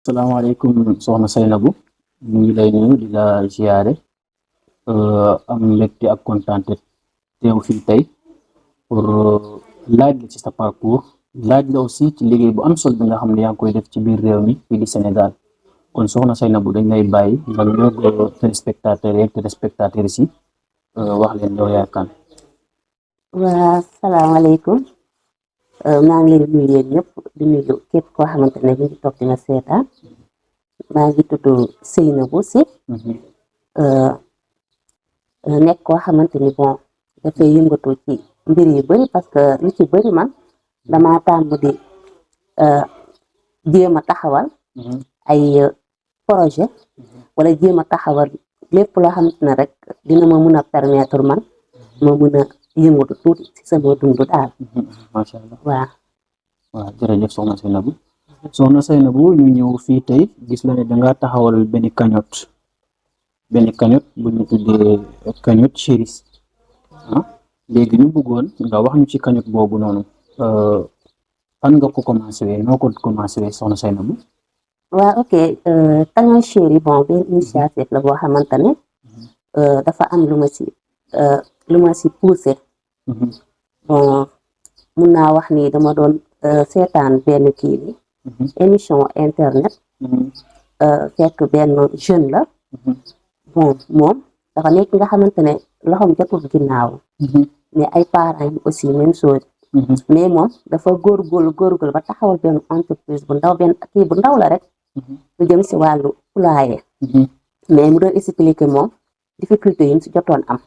salaamaaleykum soxna Saynabou ñu ngi lay nuyu di la ziare am mbégte ak kontaante teew fii tey pour laaj la ci sa parcours laaj la aussi ci liggéey bu am solo bi nga xam ne yaa ngi koy def ci biir réew mi fii di Sénégal kon soxna Saynabou dañ lay bàyyi nga nuyoog téléspectateurs yeeg téléspectatrices yi wax leen yow yaay kan. waa salaamaaleykum maa ngi leen di nuyu yéen ñëpp di nuyu képp koo xamante ne mi ngi toog dina seetaan maa ngi tudd Saynabou Sy nekk koo xamante ni bon dafay yëngatu ci mbir yu bëri parce que lu ci bëri man damaa tàmm di jéem a taxawal ay projet wala jéem a taxawal lépp loo xamante ne rek dina ma mun a permettre man ma mun a yëngatu tuuti ci sama dund daal. macha allah waaw jërëjëf soxna Saynabou ñu ñëw fii tey gis la ne dangaa taxawal benn cagnotte bu ñu tuddee cagnotte Chérif léegi ñu bëggoon nga wax ñu ci cagnotte boobu noonu fan nga ko commencé noo ko commencé soxna Saynabou. waaw ok cagnotte Chérif bon benn initiative la boo xamante ne dafa am lu ma si poussé bon mun naa wax ni dama doon seetaan benn kii ni émission internet fekk benn jeune la bon moom dafa nekk nga xamante ne loxoom jotul ginnaaw mais ay parents yi aussi même chose mais moom dafa góorgóorlu ba taxawal benn entreprise bu ndaw benn kii bu ndaw la rek lu jëm si wàllu poulailler mais mu doon expliquer moom difficulté yi mu si jotoon am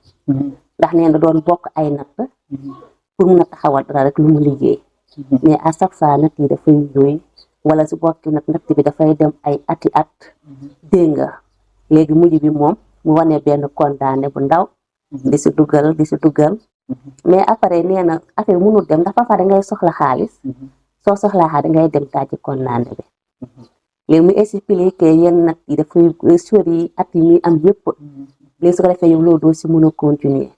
ndax nee na doon bokk ay natt pour mun a taxawal dara rek lu mu liggéey mais à chaque fois natt yi dafay yooyu wala si bokki natt bi dafay dem ay ati at dégg nga léegi mujj bi moom mu wane benn condamné bu ndaw di si dugal mais après nee na affaire mënul dem ndax parfois dangay soxla xaalis soo soxlaa xaalis dangay dem tàjji condamné bi léegi mu expliqué yenn natt yi dafay sori at yi muy am yëpp léegi su ko defee yow loolu doo si mën a continuer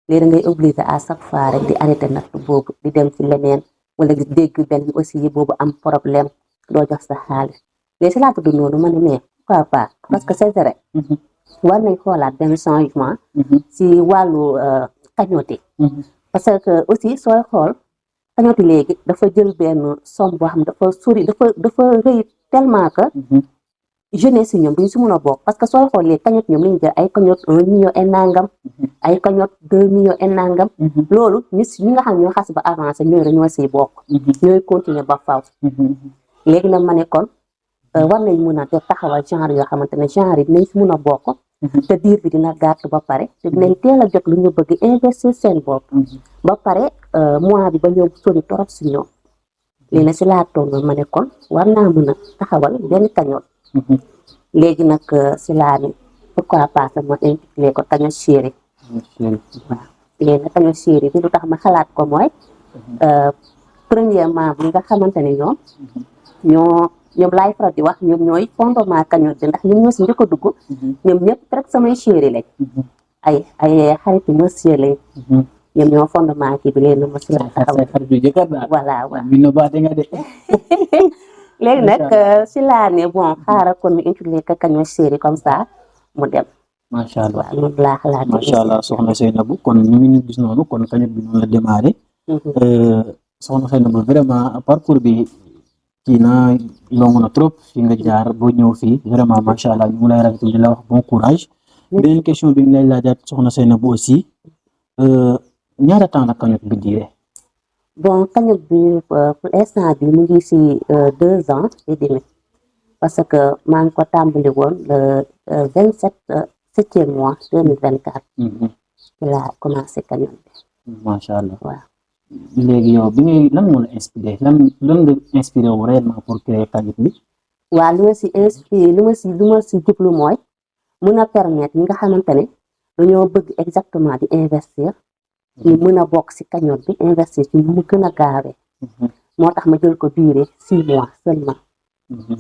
léegi da ngay obligé à chaque fois rek di arrêté natt boobu di dem ci leneen wala di dégg benn aussi boobu am problème doo jox sa xaalis léegi si laa tudd noonu ma ne mais pourquoi pas parce que c'est vrai war nañ xoolaat benn changement si wàllu cagnotte parce que aussi sooy xool cagnotte léegi dafa jël benn somme boo xam dafa sori dafa rëy tellement que jeunesse yi ñoom duñ si mun a bokk parce que sooy xool léegi cagnotte ñoom lañu jël ay cagnotte 1 million et nangam ay cagnotte 2 millions et nangam loolu ñi nga xam ñoo xas ba avancé ñooy rek ñoo siy bokk ñooy continuer ba faw léegi nag ma ne kon war nañ mun a def taxawal genre yoo xamante ne genre yi dinañ si mun a bokk te diir bi dina gàtt ba pare te dinañ teel a jot lu ñu bëgg investir seen bopp ba pare mois bi ba ñëw sori torop si ñoom léegi nag si laa toog ma ne kon war naa mun a taxawal benn cagnotte léegi nag si laa ni pourquoi pas ma intitulé ko cagnotte Chérif waaw léegi nag cagnotte Chérif bi lu tax ma xalaat ko mooy premièrement bi nga xamante ne ñoom laay faral di wax ñoom ñooy fondement cagnotte bi ndax ñoom ñoo si njëkk a dugg ñoom ñëpp rek samay chéri lañ ay xaritu monsieur lañ ñoom ñoo fondement kii bi leen na ma si la taxawal voilà léegi nag si laa ne bon xaaral kon mu intitulé ko cagnotte Chérif comme ça mu dem macha allah waaw loolu laa xalaat macha allah soxna Saynabou kon ñu ngi gis noonu kon cagnotte bi noonu la démarré soxna Saynabou vraiment parcours bi kii na longu na trop fi nga jaar boo ñëw fii vraiment macha allah ñu ngi lay rafetlu di la wax bon courage beneen question bi ñu lay laajaat soxna Saynabou aussi ñaata temps la cagnotte bi diire bon cagnotte bi pour l'instant bi mu ngi si 2 ans et demi parce que maa ngi ko tàmbali woon le 27e mois 2024 ci laa commencé cagnotte bi macha allah waaw léegi yow bi ngay lan moo la inspiré lan nga inspiré wu réellement pour créer cagnotte bi waaw li ma si inspiré li ma si jublu mooy mun a permettre ñi nga xamante ne dañoo bëgg exactement di investir ñu mën a bokk si cagnotte bi investir ci mu gën a gaawee moo tax ma jël ko durée 6 mois seulement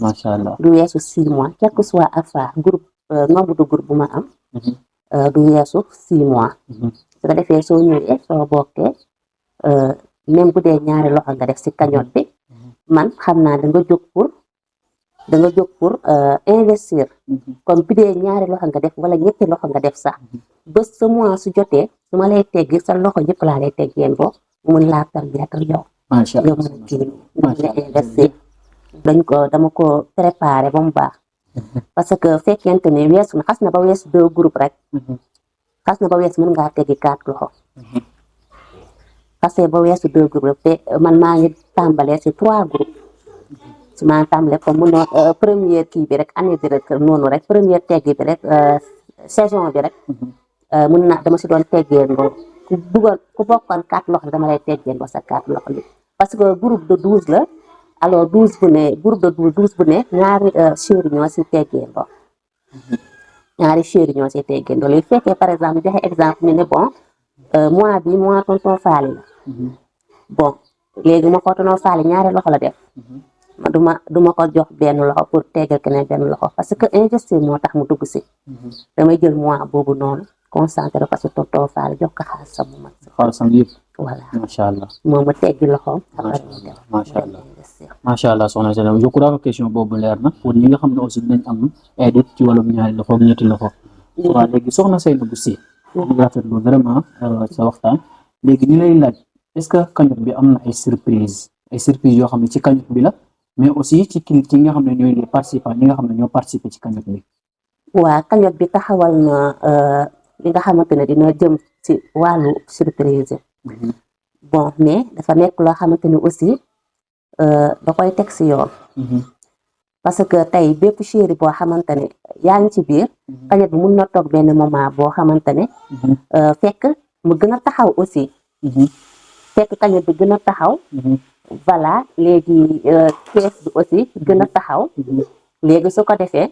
macha allah du weesu 6 mois quel que soit alpha groupe nombre de groupe bu ma am du weesu 6 mois su ko defee soo ñëwee soo bokkee même bu dee ñaari loxo nga def si cagnotte bi man xam naa da nga jóg pour da nga jóg pour investir comme bi dee ñaari loxo nga def wala ñetti loxo nga def sax ba sa mois su jotee su ma lay teggi sa loxo yëpp laa lay teggeen ko mun laa permettre yow macha nga allah mën a kii nga investir dama ko préparé ba mu baax parce que fekkente ne weesu na xas na ba weesu 2 groupes rek xas na ba weesu mën ngaa teggi 4 loxo xasee ba weesu 2 groupes te man maa ngi tàmbalee si 3 groupes su ma tàmbalee comme mun na première kii bi rek année bi rek noonu rek première teggi bi rek saison bi rek mun naa dama si doon teggeen ba ku bokkoon 4 loxo dama lay teggeen ba sa 4 loxo bi parce que groupe de 12 la alors 12 bu ne groupe de 12 bu ne ñaari chéri ñoo si teggeen ba ñaari chéri ñoo si teggeen ba léegi fekkee par exemple joxe exemple ñu ne bon mois bi mois tonton Faly la bon léegi ma ko tonton Faly ñaari loxo la def duma ko jox benn loxo pour teggal keneen benn loxo parce que investir moo tax mu dugg si damay jël mois boobu noonu concentré ko si tonton Faly jox ko xaalisam mu mat xaalisam yëpp voilà macha allah moom ma teggi loxoom macha allah macha allah soxna Seynabou je crois que question boobu leer na pour ñi nga xam ne aussi dinañ am ay doute ci wàllum ñaari loxo ak ñetti loxo waaw léegi soxna Seynabou Sy ñu rafetlu vraiment sa waxtaan léegi ni lay laaj est-ce que cagnotte bi am na ay surprise yoo xam ne ci cagnotte bi la mais aussi ci nga xam ne ñooy les participants ñi nga xam ne ñoo participer ci cagnotte bi waa cagnotte bi taxawal na li nga xamante ne dina jëm ci wàllu surprise bon mais dafa nekk loo xamante ni aussi da koy teg si yoon parce que tey bépp chéri boo xamante ne yaa ngi ci biir cagnotte bi mun na toog benn moment boo xamante ne fekk mu gën a taxaw aussi fekk cagnotte bi gën a taxaw voilà léegi kees bi aussi gën a taxaw léegi su ko defee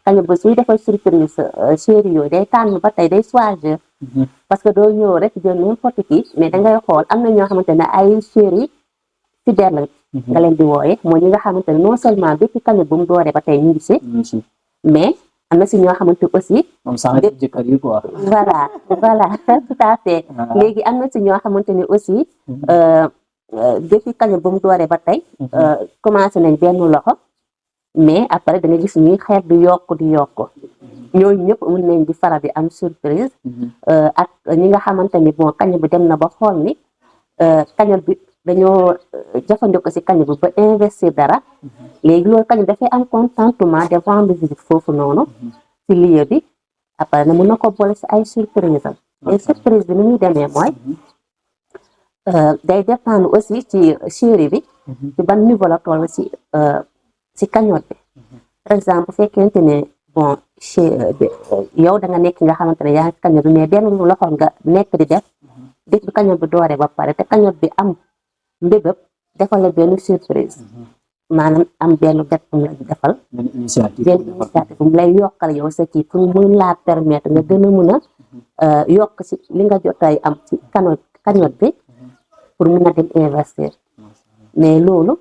cagnotte bi suy defal surprise chéri yooyu day tànn ba tey day choisir parce que doo ñëw rek jël n'importe qui mais dangay xool am na ñoo xamante ne ay chéri fidèle la nga leen di wooye mooy ñi nga xamante ne non seulement depuis cagnotte bu mu dooree ba tey ñu ngi si mais am na si ñoo xamante aussi jëkkër yi quoi voilà tout à fait léegi am na si ñoo xamante ni aussi depuis cagnotte bu mu dooree ba tey commencé nañ benn loxo mais après da nga gis ñuy xeet di yokk ñooñu ñëpp mën nañ di faral di am surprise ak ñi nga xamante ni bon cagnotte bi dem na ba xool ni cagnotte bi dañoo jëfandikoo si cagnotte bi ba investir dara léegi loolu cagnotte dafay am contentement de rendre visite foofu noonu si lieu bi après na mën na ko boole si ay surprise am et surprise bi ni muy demee mooy day dépendre aussi ci chéri bi ci ban niveau la toll si cagnotte bi par exemple fekkente ne bon yow da nga nekk nga xamante ne yaa ngi cagnotte bi mais benn loxo nga nekk di def depuis cagnotte bi dooree ba pare te cagnotte bi am mbébéb defal la benn surprise maanaam am benn bet bu la defal benn initiative bu mu lay yokkal yow sa kii pour mun laa permettre nga gën a mun a yokk si li nga jotay am ci cagnotte bi pour mun a dem investir mais loolu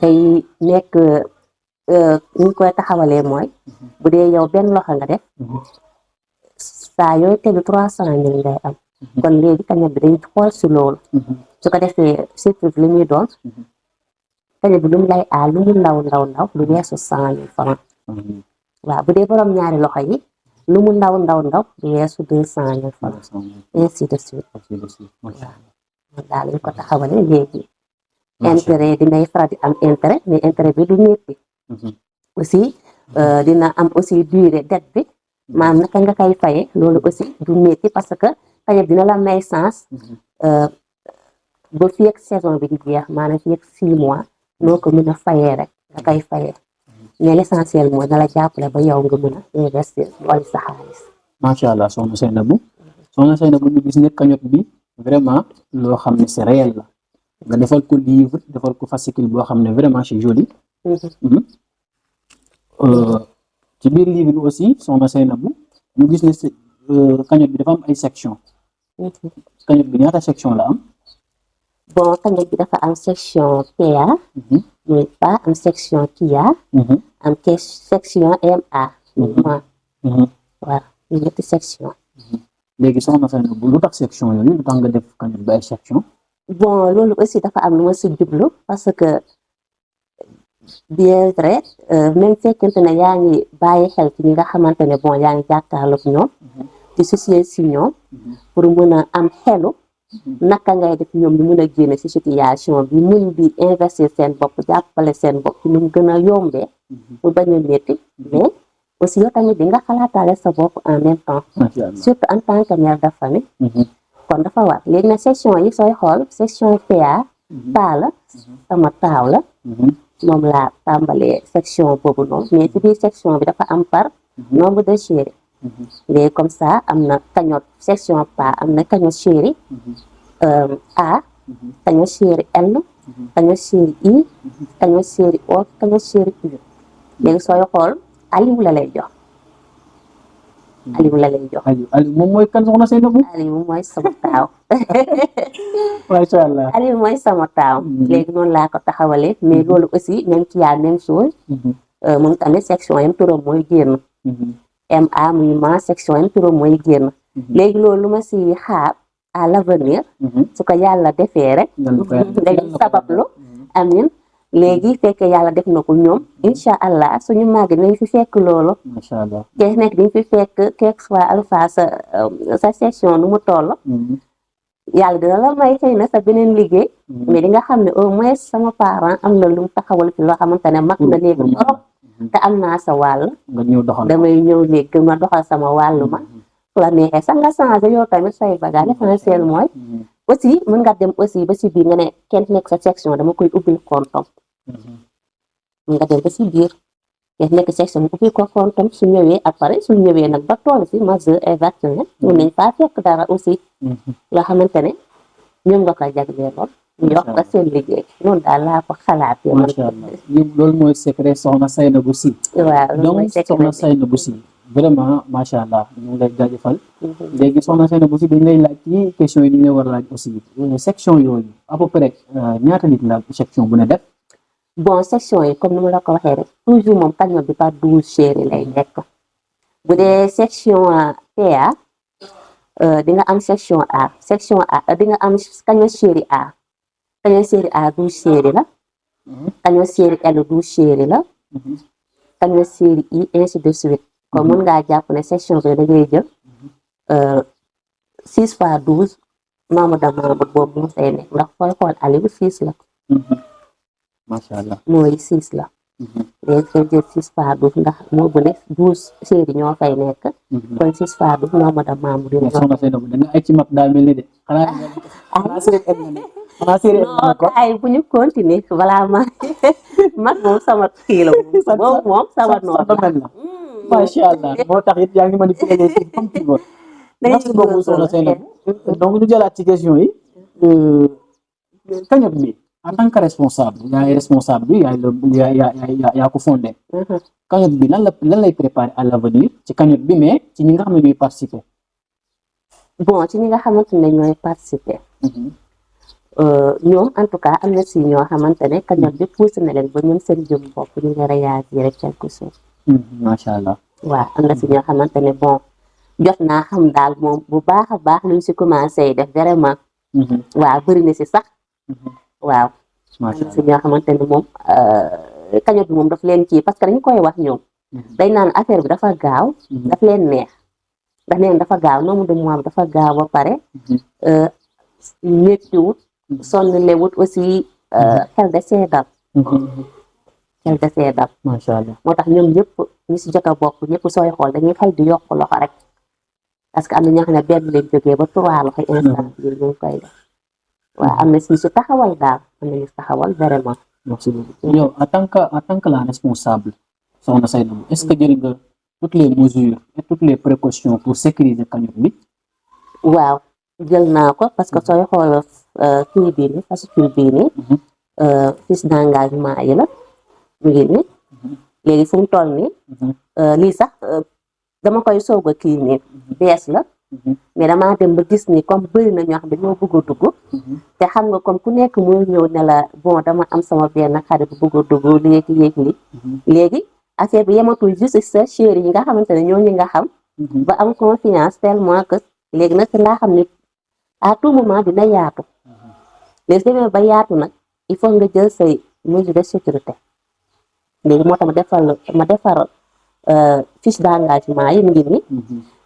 day nekk ñu koy taxawalee mooy bu dee yow benn loxo nga def saa yooyu tegu 300 000 ngay am kon léegi cagnotte bi day xool si loolu su ko defee surprise li muy doon cagnotte bi lu mu lay aal lu mu ndaw lu weesu 100 000 francs waaw bu dee borom ñaari loxo yi lu mu ndaw lu weesu 200 000 francs ainsi de suite waaw daal lañ ko taxawalee léegi intérêt dinay faral di am intérêt mais intérêt bi du métti aussi dina am aussi durée dette bi maanaam naka nga koy faye loolu aussi du métti parce que cagnotte dina la may sens ba fii ak saison bi di jeex maanaam fii ak 6 mois noo ko mën a fayee rek nga koy fayee mais l'essentiel mooy na la jàppale ba yow nga mën a investir loolu sa xaalis. macha allah soxna Seynabou ñu gis ne cagnotte bi vraiment loo xam ne c'est réel la nga defal ko livre defal ko fascicule boo xam ne vraiment c'est joli. ci biir livre bi aussi soxna Seynabou ñu gis ne cagnotte bi dafa am ay section cagnotte bi ñaata section la am. bon cagnotte bi dafa am section PA mais pas am section KIA am section MA waaw ñu ñetti section léegi soxna Seynabou lu tax section yooyu lu tax nga def cagnotte bi ay section bon loolu aussi dafa am lu ma si jublu parce que bien vrai même fekkente ne yaa ngi bàyyi xel ci ñi nga xamante ne bon yaa ngi jàkkaarloog ñoom di soucier si ñoom pour mën a am xelu naka ngay def ñoom ñu mën a génne si situation bi muñ di investir seen bopp jàppale seen bopp ci nu mu gën a yombee mu bañ a métti mais aussi yow tamit di nga xalaataale sa bopp en même temps surtout en tant que mère de famille kon dafa war léegi nag section yi sooy xool section PA paa la sama taaw la moom laa tàmbalee section boobu noonu mais ci biir section bi dafa am par nombre de chéri léegi comme ça am na cagnotte section PA am na cagnotte chéri A cagnotte chéri L cagnotte chéri I cagnotte chéri O cagnotte chéri U léegi sooy xool Aliou la lay jox Aliou la lay jox Aliou moom mooy kan soxna Seynabou Aliou mooy sama taaw macha allah Aliou mooy sama taaw léegi noonu laa ko taxawalee mais loolu aussi même ci yaa même chose moom tamit section yam turam mooy génn MA muy ma section yam turam mooy génn léegi loolu lu ma si xaar à l'avenir su ko yàlla defee rek dañuy sabablu amin léegi fekk yàlla def na ko ñoom incha allah suñu màgg nañ fi fekk loolu macha allah kees nekk dañ fi fekk quelque soit alpha sa section nu mu toll yàlla dina la may xëy na sa beneen liggéey mais di nga xam ne au moins sama parent am na lu mu taxawal fi loo xamante ne mag na léegi trop te am naa sa wàll nga ñëw doxal damay ñëw léegi ma doxal sama wàllu ma su la neexee sax nga changé yow tamit say bagage l'essentiel mooy aussi mën nga dem aussi ba si biir nga ne kenn nekk sa section dama koy ubbil compte mën nga dem ba si biir kenn nekk section mu ubbil ko compte su ñëwee après su ñëwee nag ba toll si majeur et vacciné mun nañ faa fekk dara aussi loo xamante ne ñoom nga koy jagleel lool ñu yokk ko seen liggéey noonu daal laa ko xalaatee man macha allah loolu mooy secret soxna Seynabou Sy waaw donc soxna Seynabou Sy vraiment macha allah ñu ngi lay jaajëfal léegi soxna Seynabou Sy dañ lay laaj ci question yi ñu lay war a laaj aussi section yooyu à peu près ñaata nit la section bu ne def bon section yi comme ni ma la ko waxee rek toujours moom cagnotte bi par 12 chéri lay nekk bu dee section PA di nga am section A di nga am cagnotte chéri A cagnotte chéri A 12 chéri la cagnotte chéri L 12 chéri la cagnotte chéri I ainsi de suite kon mën ngaa jàpp ne section bi da ngay jël 6 fois 12 nombre de membre boobu mu say nekk ndax fooy xool Aliou 6 la macha allah mooy 6 la léegi nga jël 6 fois 12 ndax moo bu ne 12 chéri ñoo fay nekk kon 6 fois 12 nombre de membre yi soxna Seynabou da nga ay ci mag daal mel ni de xanaa séeréer non ay bu ñu continuer voilà mag moom sama kii la moom sama noor la macha allah moo tax it yaa ngi manipulé comme tu veux merci beaucoup soxna Seynabou donc ñu jëlaat ci question yi cagnotte bi en tant que responsable yaay responsable bi yaa ko fondé cagnotte bi lan lay préparer à l'avenir ci cagnotte bi mais ci ñi nga xam ne ñooy participer bon ci ñi nga xamante ne ñooy participer ñoom en tout cas am na si ñoo xamante ne cagnotte bi poussé na leen ba ñoom seen jëm bopp ñu ngi réagir rek quelque chose macha allah waaw am na si ñoo xamante ne bon jot naa xam daal moom bu baax a baax luñ si commencé def vraiment waaw bëri na si sax waaw am na si ñoo xamante ne moom cagnotte bi moom daf leen kii parce que dañu koy wax ñoom day naan affaire bi dafa gaaw daf leen neex daf leen dafa gaaw nombre de mois bi dafa gaaw ba pare méttiwut sonn lewut aussi xel da see dal xel da see dal macha allah moo tax ñoom ñëpp ñu si jot a bokk ñëpp sooy xool dañuy xel di yokk loxo rek parce que am na ñoo xam ne benn lañ jógee ba 3 loxo instant yi ñu ngi koy def waaw am na si su taxawal daal am na ñu taxawal vraiment merci beaucoup yow en tant que la responsable soxna Seynabou est-ce que jël nga toutes les mesures et toutes les précautions pour sécuriser cagnotte bi waaw jël naa ko parce que sooy xool kii bii ni fascicule bii ni fiche d'engagement yi la mu ngi ni léegi fu mu toll nii lii sax dama koy soog a kii nii bees la mais damaa dem ba gis ni comme bëri na ñoo xam dañoo bëgg a dugg te xam nga comme ku nekk mooy ñëw ne la bon dama am sama benn xarit bu bëgg a dugg léegi léegi affaire bi yematul juste sa chéri yi nga xamante ne ñooñu nga xam ba am confiance tellement que léegi nag laa xam ne à tout moment dina yaatu léegi demee ba yaatu nag il faut nga jël say mesures de sécurité léegi moo tax ma defar fiche d'engagement yi mu ngi ni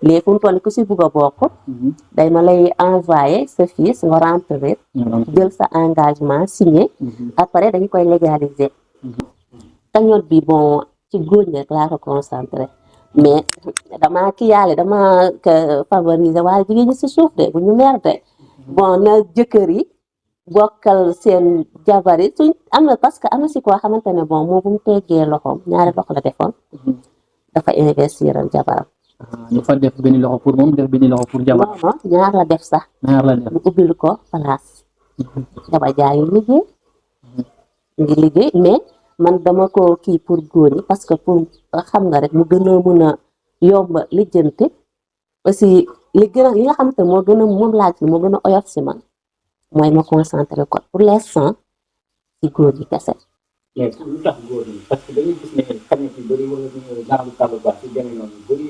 léegi fu mu toll ku si bugg a bokk day ma lay envoyer sa fiche nga remplir jël sa engagement signé après dañ koy légaliser cagnotte bi bon ci góor ñi rek laa ko concentré mais dama ki yàlla dama favoriser waaye jigéen ñi si suuf de bu ñu mer de bon na jëkkër yi bokkal seen jabar yi suñ am na parce que am na si koo xamante ne bon moo bu mu teggee loxoom ñaari loxo la defoon dafa investir jabaram dafa def benn loxo pour moom def benn loxo pour jabar non ñaar la def sax ñaar la def mu ubbil ko place jabar jaa ngi liggéey mais man dama ko kii pour góor ñi parce que pour xam nga rek mu gën a mën a yomb lijjanti aussi li nga xamante ne moo gën a moom laaj moo gën a oyof si man mooy ma concentré ko pour l'instant ci góor ñi kese. léegi lu tax góor ñi parce que dañuy gis ne xarit yu bëri wala ñu genre tabax ba ci demee noonu bëri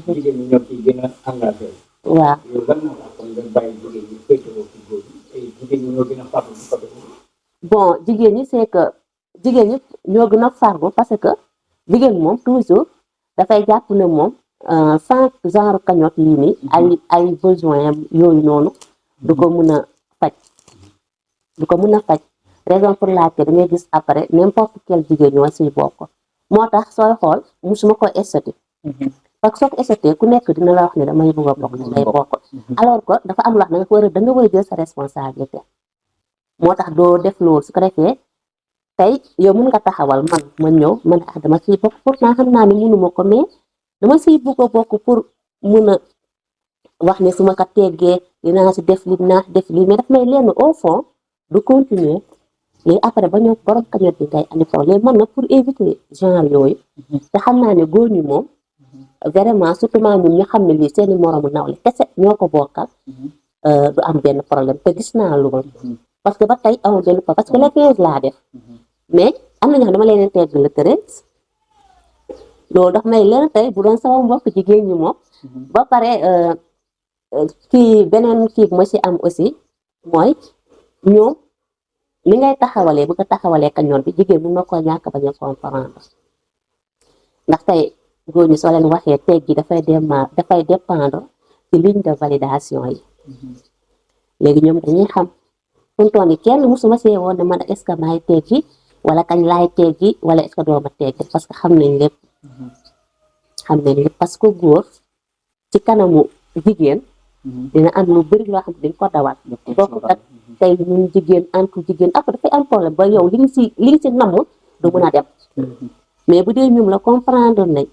jigéen ñi ñoo ciy gën a engagé. waaw yow lan moo tax kon nga bàyyi jigéen ñi féetewoo ci góor ñi te jigéen ñi ñoo gën a farlu ci côté boobu. bon jigéen ñi c'est que jigéen ñi ñoo gën a farlu parce que jigéen moom toujours dafay jàpp ne moom sans genre cagnotte yii nii ay besoin yooyu noonu du ko mën a faj raison pour laquelle da ngay gis après n'importe quel jigéen ñoo siy bokk moo tax sooy xool musuma ko estaté parce que soo ko estaté ku nekk dina la wax ne damay bëgg a bokk damay bokk alors que dafa am loo xam da nga war a jël sa responsabilité moo tax doo def loolu su ko defee tey yow mën nga taxawal man ñëw man dama siy bokk pourtant xam naa ne mënuma ko mais dama siy bëgg a bokk pour mun a wax ne su ma ko teggee dinaa si def li dinaa si def lii mais daf may lenn au fond du continuer léegi après ba ñëw borom cagnotte bi ngay andi problème man nag pour éviter genre yooyu te xam naa ne góor ñi moom vraiment surtout ñun ñu xam ne lii seeni moromu nawle kese ñoo ko bokkal du am benn problème te gis naa loolu parce que ba tey amul benn problème parce que le 15 laa def mais am na ñoo xam dama leen tegg le 13 loolu daf may leen tey bu doon sama mbokk jigéen ñi moom ba pare kii beneen kii bu ma ci am aussi mooy ñoom li ngay taxawalee bu ko taxawalee cagnotte bi jigéen mun na koo ñàkk bañ a comprendre ndax tey góor ñi soo leen waxee teg gi dafay dépendre ci ligne de validation yi léegi ñoom dañuy xam funtoon yi kenn musuma see woon ne man est-ce que maay teggi wala kañ laay teggi wala est-ce que dooma teggi parce que xam nañ lépp parce que góor ci kanamu jigéen dina am lu bëri loo xam ne dañ ko dawal bokk ak tey ñun jigéen entre jigéen après dafay am problème ba yow li nga si namm du mën a dem mais bu dee ñoom la comprendre nañ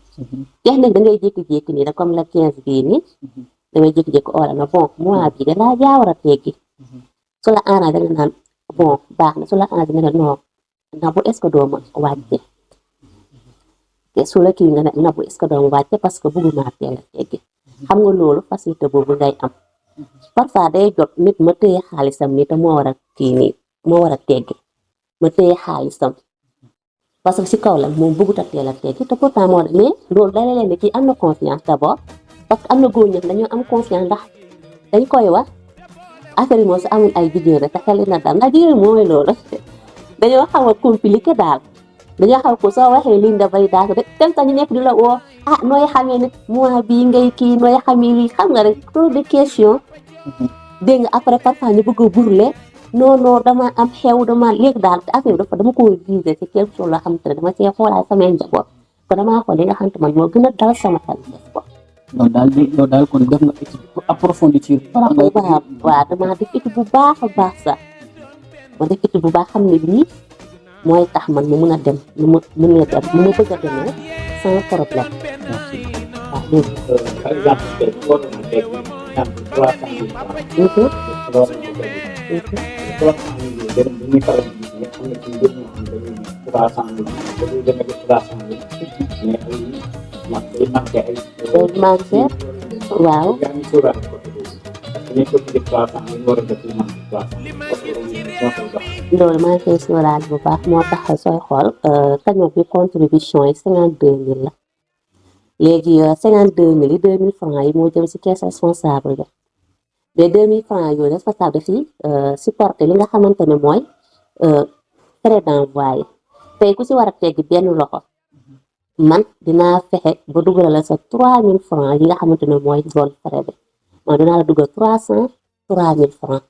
jeex nag da ngay jékki-jékki nii da comme la 15 bii nii da ngay jékki-jékki oola na bon mois bi danaa jaawar a teggi su la arrangé nga naan bon baax na su la arrangé nga ne non nabu est-ce que doo ma wàcce te su la kii nga ne nabu est-ce que doo ma wàcce parce que bëgguma teel a teggi xam nga loolu facilité boobu ngay am parfois day jot nit ma téye xaalisam nii te moo war a kii nii moo war a teggi ma téye xaalisam parce que si kaw la moom bëggut a teel a teggi te pourtant moo mais loolu da leen ne kii am na confiance d'abord parce que am na góor ñi dañoo am confiance ndax dañ koy wax affaire yi moom su amul ay jigéen rek te xel na daal ndax jigéen mooy loolu dañoo xaw a compliqué daal dañoo xaw ko soo waxee ligne de validation rek tel ñu nekk di la woo nooy xamee ne mois bii ngay kii nooy xamee lii xam nga rek trop de questions dégg nga après parfois ñu bëgg a burle non dama am xew dama léegi daal te affaire dafa dama ko viser ci quelque chose loo xamante ne dama see xoolaat samay njaboot ko damaa xool li nga xamante man moo gën a dal sama xel def ko loolu daal kon def nga étude approfondie ci waaw damaa def étude bu baax a baax sax ma def étude bu baax xam ne lii mooy tax man mu mun a dem mu mun a dem mu ma bëgg a demee sans problème waaw léegi par exemple tey boo doon teg exemple 300 000 francs loolu dañuy faral di gis ne am na ci mbir ñoo xam dañuy 300 000 dañuy demee ba 300 000 mais day manqué ay waaw yaa ngi sóoraale côté boobu parce que nekk ko ci 300 000 war a def lu manqué 300 loolu maa ngi koy sóoraale bu baax moo tax sooy xool cagnotte bi contribution yi 52 000 la léegi 52 000 yi 2 000 francs yi moo jëm si caisse responsable bi mais 2 000 francs yooyu responsable daf yi supporté li nga xamante ne mooy frais d'envoi tey ku si war a teggi benn loxo man dinaa fexe ba dugal la sa 3000 francs yi nga xamante ne mooy doon frais bi man dinaa la dugal 3000 francs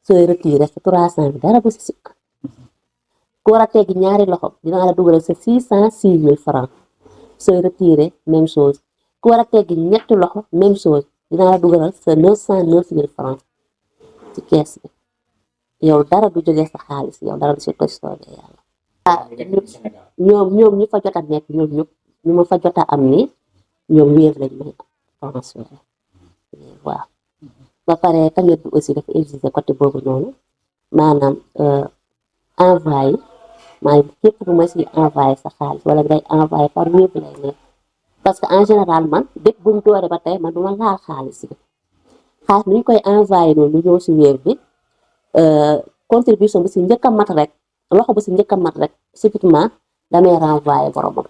sooy retiré sa 300 bi dara bu si sikk ku war a teggi ñaari loxo dinaa la dugal sa 606000 francs sooy retiré même chose ku war a teggi ñetti loxo même chose dinaa la dugalal sa 909000 francs ci kees bi yow dara du jógee sa xaalis yow dara du si toj soobee yàlla ñoom ñu fa jot a nekk ñoom ñëpp ñu ma fa jot a am ni ñoom wéer lañ may transféré waaw ba pare tamit bi aussi dafa exiger côté boobu noonu maanaam envoyé maanaam képp ku ma si envoyé sa xaalis wala ngay envoyé par wéer lay nekk parce que en général man dëkk bu mu doore ba tey man duma laal xaalis bi xaalis bi ñu koy envoyé noonu lu ñëw si wéer bi contribution bi si njëkk a mat rek loxo bu si njëkk a mat rek subitement damay renvoyé boromam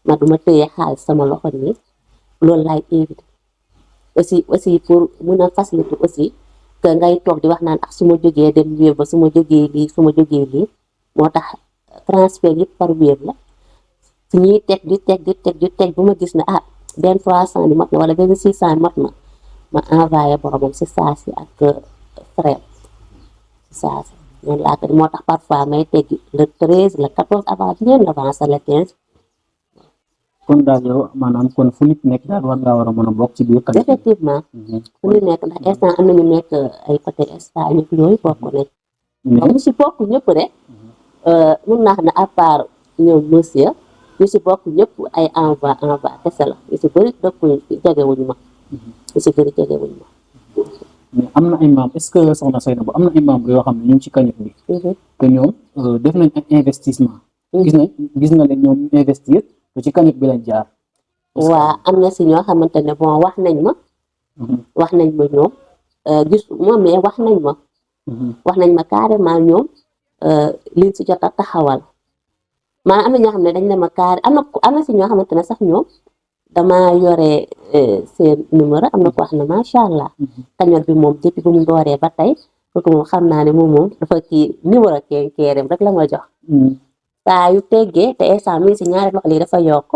ma duma téye xaalis sama loxo nii loolu laay éviter aussi pour mun a faciliter aussi que ngay toog di wax naan ak su ma jógee dem wéer ba su ma jógee lii moo tax transfert yëpp par wéer la su ñuy teg di teg bu ma gis ne benn 300 bi mat na wala benn 600 mat na ma envoyé boromam si saa si ak frais si saa si noonu laa ko moo tax parfois may teggi le 13 le 14 avant bien avant ça le 15. kon daal yow maanaam kon fu nit nekk daal war ngaa war a mën a bokk ci biir. effectivement fu ñu nekk ndax instant am nañu nekk ay côté Espagne ak yooyu bokk nañ. mais ñu si bokk ñëpp rek mun naa xam ne à part ñoom monsieur ñu si bokk ñëpp ay envoi kese la ñu si bëri dëkkuñu jegewuñu ma ñu si bëri jegewuñu ma. mais am na ay membres est-ce que soxna Seynabou am na ay membres yoo xam ne ñu ngi ci cagnotte bi. que ñoom def nañ ak investissement. gis nga leen ñoom investir te ci cagnotte bi lañ jaar. waa am na si ñoo xamante ne bon wax nañ ma. wax nañ ma ñoom gis moom mais wax nañ ma. wax nañ ma carrément ñoom liñ si jot a taxawal maa am na ñoo xam ne dañ ne ma am na si ñoo xamante ne sax ñoom. dama yore seen numéro am na ko wax ne macha allah cagnotte bi moom depuis bu mu dooree ba tey kooku moom xam naa ne moom dafa kii numéro kenkeereem rek la ma jox saa yu teggee te instant mi si ñaari loxo lii dafa yokk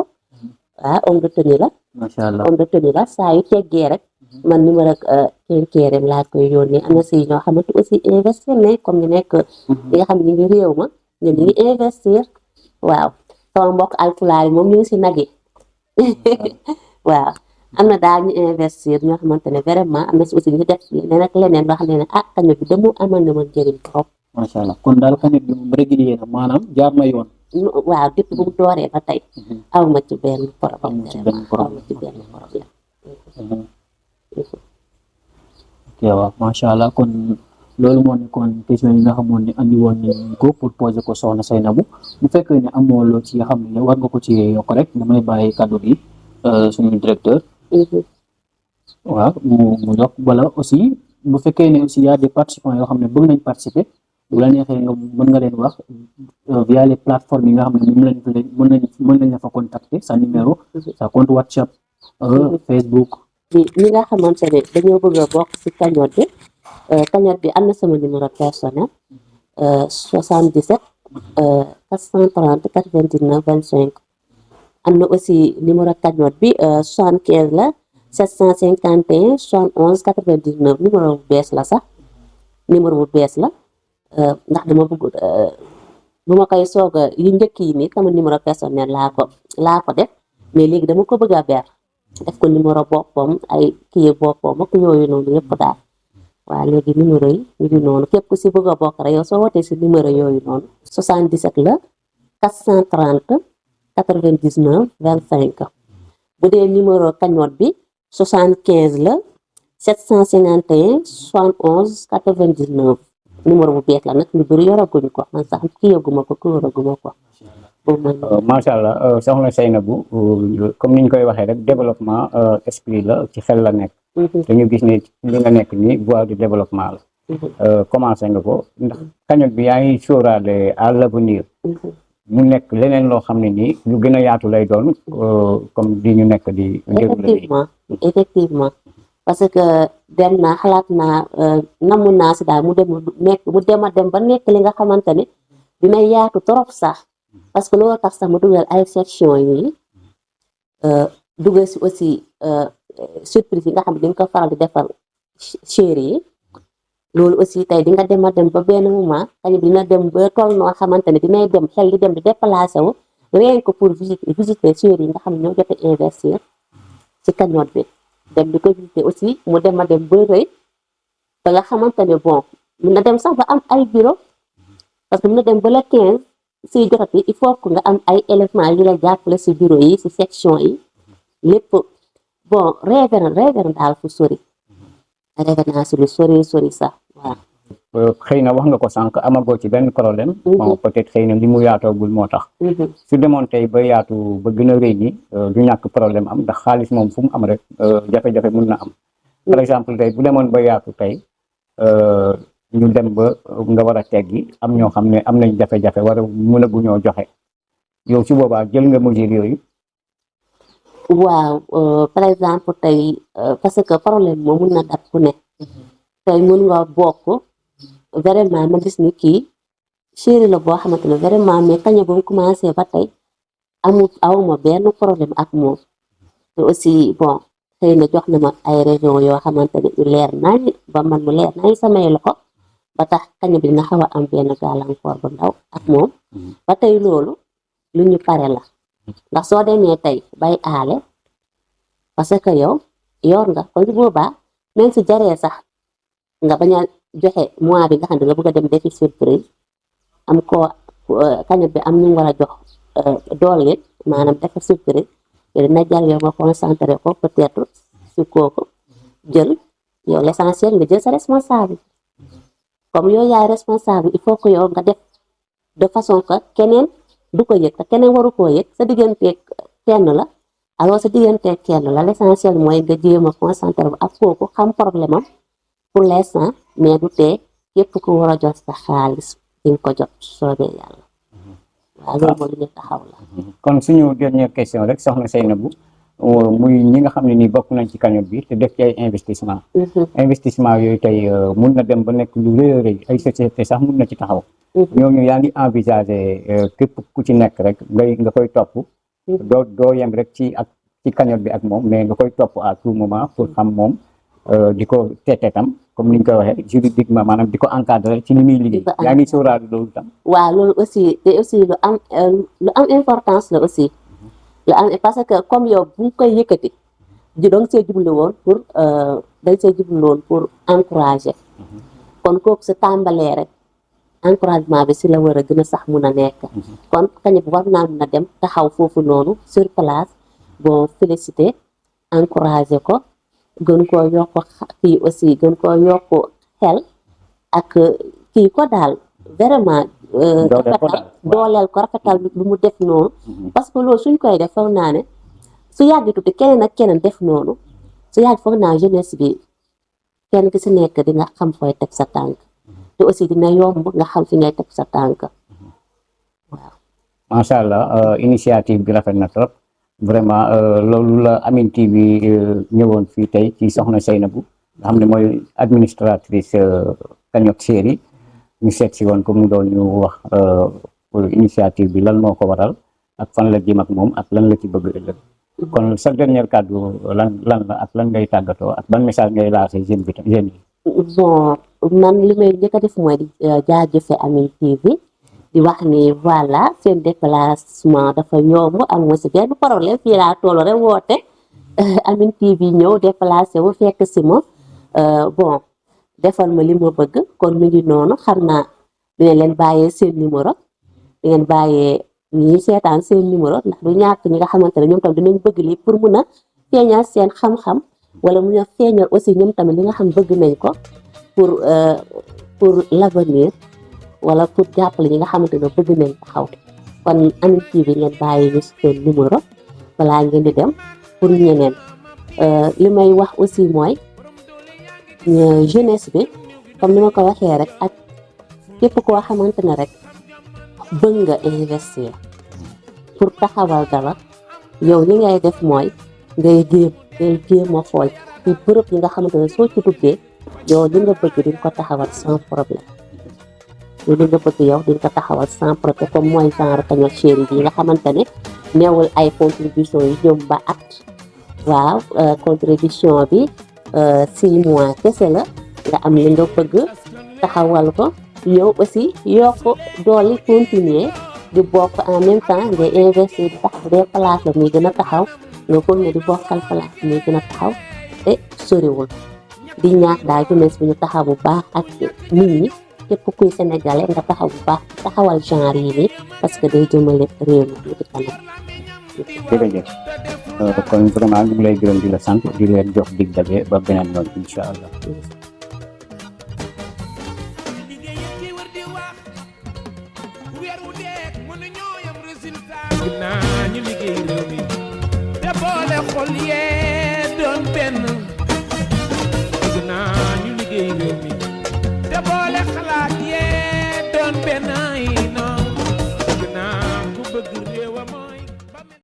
homme de tenue la macha allah homme de tenue la saa yu teggee rek man numéro kenkeereem laa koy yónnee am na si ñoo xamante aussi investir ne comme ñu nekk li nga xam ne ñu ngi réew ma ñoom ñu ngi investir waaw sama mbokk alpulaar yi moom ñu ngi si nag yi waaw am na daal ñu investir ñoo xamante ne vraiment am na si aussi ñu def leneen ak leneen loo xam ne cagnotte bi damu amal na ma njëriñ trop. macha allah kon daal cagnotte bi moom régulier na maanaam jaar na yoon. waaw depuis bu mu dooree ba tey. aw ma ci benn problème. ok waaw macha allah kon loolu moo nekkoon question yi nga xamoon ne andi woon nañ ko pour poser ko soxna Seynabou bu fekkee ne amoo loo ci xam ne war nga ko ci yokk rek damay bàyyi kàddu gi suñu directeur. waaw mu yokk wala aussi bu fekkee ne aussi y a des participants yoo xam ne bëgg nañ participer bu la neexee nga mën nga leen wax via les plateformes yi nga xam ne mën nañ la fa contacter sa numéro sa compte WhatsApp Facebook. ñi nga xamante ne dañoo bëgg a bokk ci cagnotte bi am na sama numéro personnel 77 430 99 25 am na aussi numéro cagnotte bi 75 la 751 71 99 numéro bu bees la sax numéro bu bees la ndax dama bëgg bu ma koy soog a yu njëkk yi nii sama numéro personnel laa ko def mais léegi dama ko bëgg a ber def ko numéro boppam ay kii boppam ak yooyu noonu yëpp daal waaw léegi numéro yi ñu ngi noonu képp ku si bëgg a bokk rek yow soo wootee si numéro yooyu noonu 77 la 430 99 25 bu dee numéro cagnotte bi 75 la 751 71 99 numéro bu bees la nag ñu bëri yoraguñu ko man sax kii yëguma ko yoraguma ko. macha allah soxna Seynabou comme ni ñu koy waxee rek développement esprit la ci xel la nekk. te ñu gis ne li nga nekk nii voie du développement la. commencé nga ko ndax cagnotte bi yaa ngi sóoraale à l'avenir mu nekk leneen loo xam ne nii lu gën a yaatu lay doon comme di ñu nekk di. effectivement parce que dem naa xalaat naa namu naa si daal mu dem ba nekk li nga xamante ne dina yaatu trop sax parce que loolu tax sax ma dugal ay section yi dugal si aussi surprise yi nga xam ne dañ ko faral di defal chéri yi loolu aussi tey di nga dem a dem ba benn moment kañ bi dina dem ba toll noo xamante ne dinay dem xel di dem di déplacé wu rien que pour visiter chéri yi nga xam ne ñoo jot a investir ci cagnotte bi dem di ko visiter aussi mu dem a dem ba rëy ba nga xamante ne bon mun na dem sax ba am ay bureau parce que mun na dem ba la 15 si jotati il faut que nga am ay éléments yu la jàppale si bureau yi si section yi lépp bon rêve na daal fu sori rêve naa si lu sori sax waaw. xëy na wax nga ko sànq amagoo ci benn problème. bon peut-être xëy na li mu yaatoogul moo tax. su demoon tey ba yaatu ba gën a rëy ni du ñàkk problème am ndax xaalis moom fu mu am rek jafe-jafe mun na am. par exemple tey bu demoon ba yaatu tey ñu dem ba nga war a teggi am ñoo xam ne am nañ jafe-jafe war a mën a gu ñoo joxe yow su boobaa jël nga mesure yooyu. waaw par exemple tey parce que problème moom mun na dab ku ne tey mun nga bokk vraiment ma gis ni kii chéri la boo xamante ne vraiment mais kañ ba mu commencé ba tey awma benn problème ak moom te aussi bon xëy na jox na ma ay région yoo xamante ne yu leer nañ ba man mu leer nañ samay loxo ba tax kañ bi dina xaw a am benn gàllankoor bu ndaw ak moom ba tey loolu lu ñu pare la ndax soo demee tey bay aale parce que yow yor nga kon si boobaa même si jaree sax nga bañ a joxe mois bi nga xam ne nga bëgg a dem defi surprise am ko kañot bi am ñu war a jox doole maanaam defi surprise te dina jar yow nga concentré ko peut-être si kooku jël yow l'essentiel nga jël sa responsable comme yow yaay responsable il faut que yow nga def de façon que keneen du ko yëg te keneen waru koo yëg sa digganteeg kenn la alors sa digganteeg kenn la l'essentiel mooy nga jéem a concentré bu ak kooku xam problème am pour l'instant mais du tee képp ku war a jot sa xaalis di nga ko jot soobee yàlla waaw loolu mooy li ñu taxaw la. kon suñu dernière question rek soxna Seynabou muy ñi nga xam ne nii bokk nañ ci cagnotte bi te def ci ay investissement investissement yooyu tey mun na dem ba nekk lu rëy a rëy ay société sax mun na ci taxaw ñooñu yaa ngi envisager képp ku ci nekk rek nga koy topp doo yem rek ci cagnotte bi ak moom mais nga koy topp à tout moment pour xam moom di ko teete tam comme ni ñu koy waxee juridiquement maanaam di ko encadrer ci ni muy liggéey yaa ngi sóoraale loolu tam waaw loolu aussi te aussi lu am importance la aussi parce que comme yow bu koy yëkkati danga see jublu woon pour encourager kon kooku sa tàmbalee rek encouragement bi si la war a gën a sax mun a nekk kon kañ bi war naa mun a dem taxaw foofu noonu sur place bon féliciter encourager ko gën koo yokk kii aussi gën koo yokk xel ak kii ko daal vraiment dooleel ko rafetal lu mu def noonu parce que loolu suñ koy def foog naa ne su yàggi tuuti keneen ak keneen def noonu su yàgg foog naa jeunesse bi kenn ki si nekk di nga xam fooy teg sa tànk te aussi dina yomb nga xam fi ngay teg sa tànk waaw macha allah initiative bi rafet na trop vraiment loolu la Amine TV ñëwoon fii tey ci soxna Seynabou nga xam ne mooy administratrice cagnotte chéri ñu seet si woon comme mu doon ñu wax initiative bi lan moo ko waral ak fan la jëm ak moom ak lan la ci bëgg ëllëg kon sa dernier kàddu lan la ak lan ngay tàggatoo ak ban message ngay lancé jeunes yi bon man li may njëkk a def mooy di jaajëfe Amine TV di wax ni voilà seen déplacement dafa yomb amoo si benn problème fii laa toll rek woote Amine TV ñëw déplacé wu fekk si ma bon defal ma li ma bëgg kon mi ngi noonu xam naa dina leen bàyyee seen numéro di ngeen bàyyee ñi seetaan seen numéro ndax du ñàkk ñi nga xamante ne ñoom tam dinañ bëgg lii pour mun a feeñal seen xam-xam wala mun a feeñal aussi ñoom tamit li nga xam bëgg nañ ko pour l'avenir wala pour jàppale ñi nga xamante ne bëgg nañ taxaw kon Amine TV ngeen bàyyi ñu seen numéro balaa ngeen di dem pour ñeneen li may wax aussi mooy jeunesse bi comme ni ma ko waxee rek ak képp koo xamante ne rek bëgg nga investir pour taxawal dara yow li ngay def mooy ngay jéem a xool ci bërëb yi nga xamante ne soo ci duggee yow li nga bëgg di ko taxawal sans problème li nga bëgg yow di nga taxawal sans proté comme mooy genre Tanor Chéri bi nga xamante ne neewul ay contribution yu jëm ba at waaw contribution bi 6 mois kese la nga am li nga bëgg taxawal ko yow aussi yokk dooli continuer di bokk en même temps nga investir di tax bu dee place la muy gën a taxaw nga ko ne di bokkal place muy gën a taxaw te soriwul di ñaax daal jeunesse bi ñu taxaw bu baax ak nit ñi képp kuy sénégalais nga taxaw bu baax taxawal genre yi nii parce que day jëmale réew mi di kanam. jërëjëf kon vraiment ñu ngi lay gërëm di la sant di leen jox dig daje ba beneen yoon incha allah. naa ñu liggéey réew mi te boole xol yee doon benn bëgg naa ñu liggéey réew mi